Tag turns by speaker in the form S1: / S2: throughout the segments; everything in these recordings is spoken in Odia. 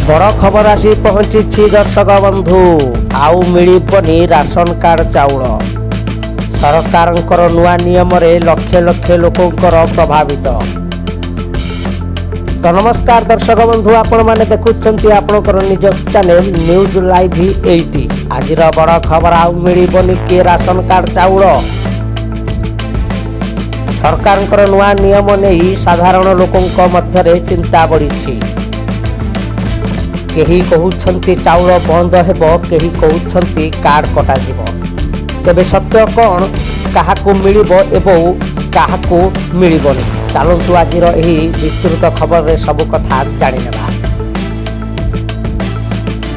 S1: ବଡ଼ ଖବର ଆସି ପହଞ୍ଚିଛି ଦର୍ଶକ ବନ୍ଧୁ। ଆଉ ମିଳିବନି ରାସନ କାର୍ଡ଼ ଚାଉଳ। ସରକାରଙ୍କର ନୂଆ ନିୟମରେ ଲକ୍ଷ ଲକ୍ଷ ଲୋକଙ୍କର ପ୍ରଭାବିତ। ତ ନମସ୍କାର ଦର୍ଶକ ବନ୍ଧୁ, ଆପଣମାନେ ଦେଖୁଛନ୍ତି ଆପଣଙ୍କର ନିଜ ଚ୍ୟାନେଲ ନ୍ୟୁଜ୍ ଲାଇଭ୍ 8। ଆଜିର ବଡ଼ ଖବର, ଆଉ ମିଳିବନି କି ରାସନ କାର୍ଡ଼ ଚାଉଳ? ସରକାରଙ୍କର ନୂଆ ନିୟମ ନେଇ ସାଧାରଣ ଲୋକଙ୍କ ମଧ୍ୟରେ ଚିନ୍ତା ବଢ଼ିଛି। କେହି କହୁଛନ୍ତି ଚାଉଳ ବନ୍ଦ ହେବ, କେହି କହୁଛନ୍ତି କାର୍ଡ଼ କଟାଯିବ। ତେବେ ସତ୍ୟ କ'ଣ? କାହାକୁ ମିଳିବ ଏବଂ କାହାକୁ ମିଳିବନି? ଚାଲନ୍ତୁ, ଆଜିର ଏହି ବିସ୍ତୃତ ଖବରରେ ସବୁ କଥା ଜାଣିନେବା।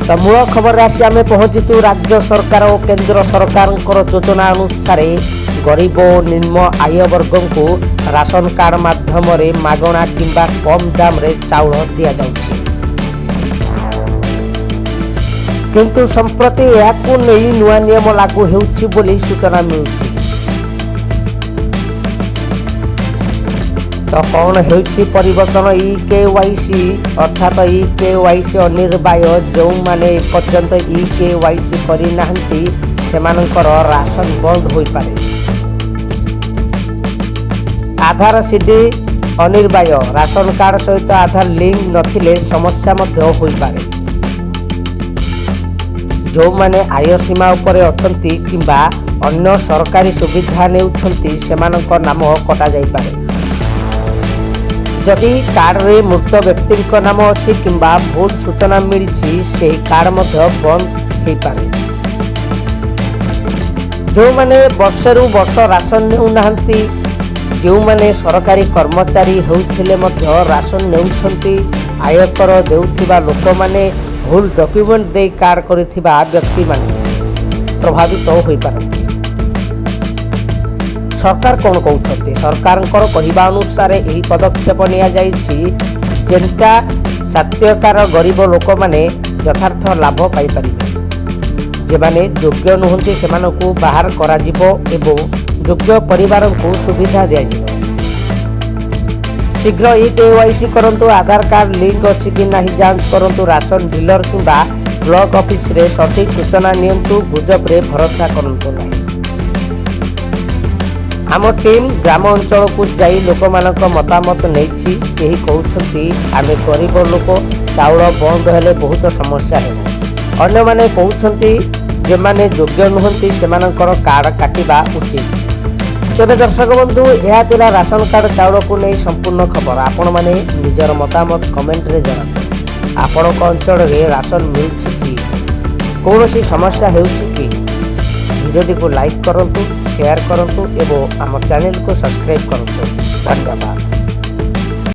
S1: ତ ମୂଳ ଖବରରେ ଆସି ଆମେ ପହଞ୍ଚିଛୁ। ରାଜ୍ୟ ସରକାର ଓ କେନ୍ଦ୍ର ସରକାରଙ୍କର ଯୋଜନା ଅନୁସାରେ ଗରିବ ଓ ନିମ୍ନ ଆୟ ବର୍ଗଙ୍କୁ ରାସନ କାର୍ଡ଼ ମାଧ୍ୟମରେ ମାଗଣା କିମ୍ବା କମ୍ ଦାମରେ ଚାଉଳ ଦିଆଯାଉଛି। କିନ୍ତୁ ସମ୍ପ୍ରତି ଏହାକୁ ନେଇ ନୂଆ ନିୟମ ଲାଗୁ ହେଉଛି ବୋଲି ସୂଚନା ମିଳୁଛି। ତ କ'ଣ ହେଉଛି ପରିବର୍ତ୍ତନ? ଇ କେୱାଇସି, ଅର୍ଥାତ ଇ କେୱାଇସି ଅନିବାର୍ଯ୍ୟ। ଯେଉଁମାନେ ଏପର୍ଯ୍ୟନ୍ତ ଇ କେୱାଇସି କରିନାହାନ୍ତି, ସେମାନଙ୍କର ରାସନ ବନ୍ଦ ହୋଇପାରେ। ଆଧାର ସିଡିଂ ଅନିବାର୍ଯ୍ୟ। ରାସନ କାର୍ଡ଼ ସହିତ ଆଧାର ଲିଙ୍କ ନଥିଲେ ସମସ୍ୟା ମଧ୍ୟ ହୋଇପାରେ। ଯେଉଁମାନେ ଆୟ ସୀମା ଉପରେ ଅଛନ୍ତି କିମ୍ବା ଅନ୍ୟ ସରକାରୀ ସୁବିଧା ନେଉଛନ୍ତି, ସେମାନଙ୍କ ନାମ କଟାଯାଇପାରେ। ଯଦି କାର୍ଡ଼ରେ ମୃତ ବ୍ୟକ୍ତିଙ୍କ ନାମ ଅଛି କିମ୍ବା ଭୁଲ ସୂଚନା ମିଳିଛି, ସେହି କାର୍ଡ଼ ମଧ୍ୟ ବନ୍ଦ ହୋଇପାରେ। ଯେଉଁମାନେ ବର୍ଷରୁ ବର୍ଷ ରାସନ ନେଉନାହାନ୍ତି, ଯେଉଁମାନେ ସରକାରୀ କର୍ମଚାରୀ ହେଉଥିଲେ ମଧ୍ୟ ରାସନ ନେଉଛନ୍ତି, ଆୟକର ଦେଉଥିବା ଲୋକମାନେ, ଭୁଲ ଡକ୍ୟୁମେଣ୍ଟ ଦେଇ କାର୍ଡ଼ କରିଥିବା ବ୍ୟକ୍ତିମାନେ ପ୍ରଭାବିତ ହୋଇପାରନ୍ତି। ସରକାର କ'ଣ କହୁଛନ୍ତି? ସରକାରଙ୍କର କହିବା ଅନୁସାରେ ଏହି ପଦକ୍ଷେପ ନିଆଯାଇଛି ଯେନ୍ଟା ସତ୍ୟକାର ଗରିବ ଲୋକମାନେ ଯଥାର୍ଥ ଲାଭ ପାଇପାରିବେ। ଯେଉଁମାନେ ଯୋଗ୍ୟ ନୁହନ୍ତି, ସେମାନଙ୍କୁ ବାହାର କରାଯିବ ଏବଂ ଯୋଗ୍ୟ ପରିବାରଙ୍କୁ ସୁବିଧା ଦିଆଯିବ। ଶୀଘ୍ର ଇ କେୱାଇସି କରନ୍ତୁ। ଆଧାର କାର୍ଡ଼ ଲିଙ୍କ ଅଛି କି ନାହିଁ ଯାଞ୍ଚ କରନ୍ତୁ। ରାସନ ଡିଲର କିମ୍ବା ବ୍ଲକ ଅଫିସରେ ସଠିକ୍ ସୂଚନା ନିଅନ୍ତୁ। ଗୁଜବରେ ଭରସା କରନ୍ତୁ ନାହିଁ। ଆମ ଟିମ୍ ଗ୍ରାମ ଅଞ୍ଚଳକୁ ଯାଇ ଲୋକମାନଙ୍କ ମତାମତ ନେଇଛି। କେହି କହୁଛନ୍ତି, ଆମେ ଗରିବ ଲୋକ, ଚାଉଳ ବନ୍ଦ ହେଲେ ବହୁତ ସମସ୍ୟା ହେବ। ଅନ୍ୟମାନେ କହୁଛନ୍ତି, ଯେଉଁମାନେ ଯୋଗ୍ୟ ନୁହନ୍ତି, ସେମାନଙ୍କର କାର୍ଡ଼ କାଟିବା ଉଚିତ। ତେବେ ଦର୍ଶକ ବନ୍ଧୁ, ଏହା ଥିଲା ରାସନ କାର୍ଡ଼ ଚାଉଳକୁ ନେଇ ସମ୍ପୂର୍ଣ୍ଣ ଖବର। ଆପଣମାନେ ନିଜର ମତାମତ କମେଣ୍ଟରେ ଜଣାନ୍ତୁ। ଆପଣଙ୍କ ଅଞ୍ଚଳରେ ରାସନ ମିଳୁଛି କି? କୌଣସି ସମସ୍ୟା ହେଉଛି କି? ଭିଡ଼ିଓଟିକୁ ଲାଇକ୍ କରନ୍ତୁ, ସେୟାର କରନ୍ତୁ ଏବଂ ଆମ ଚ୍ୟାନେଲକୁ ସବସ୍କ୍ରାଇବ୍ କରନ୍ତୁ। ଧନ୍ୟବାଦ।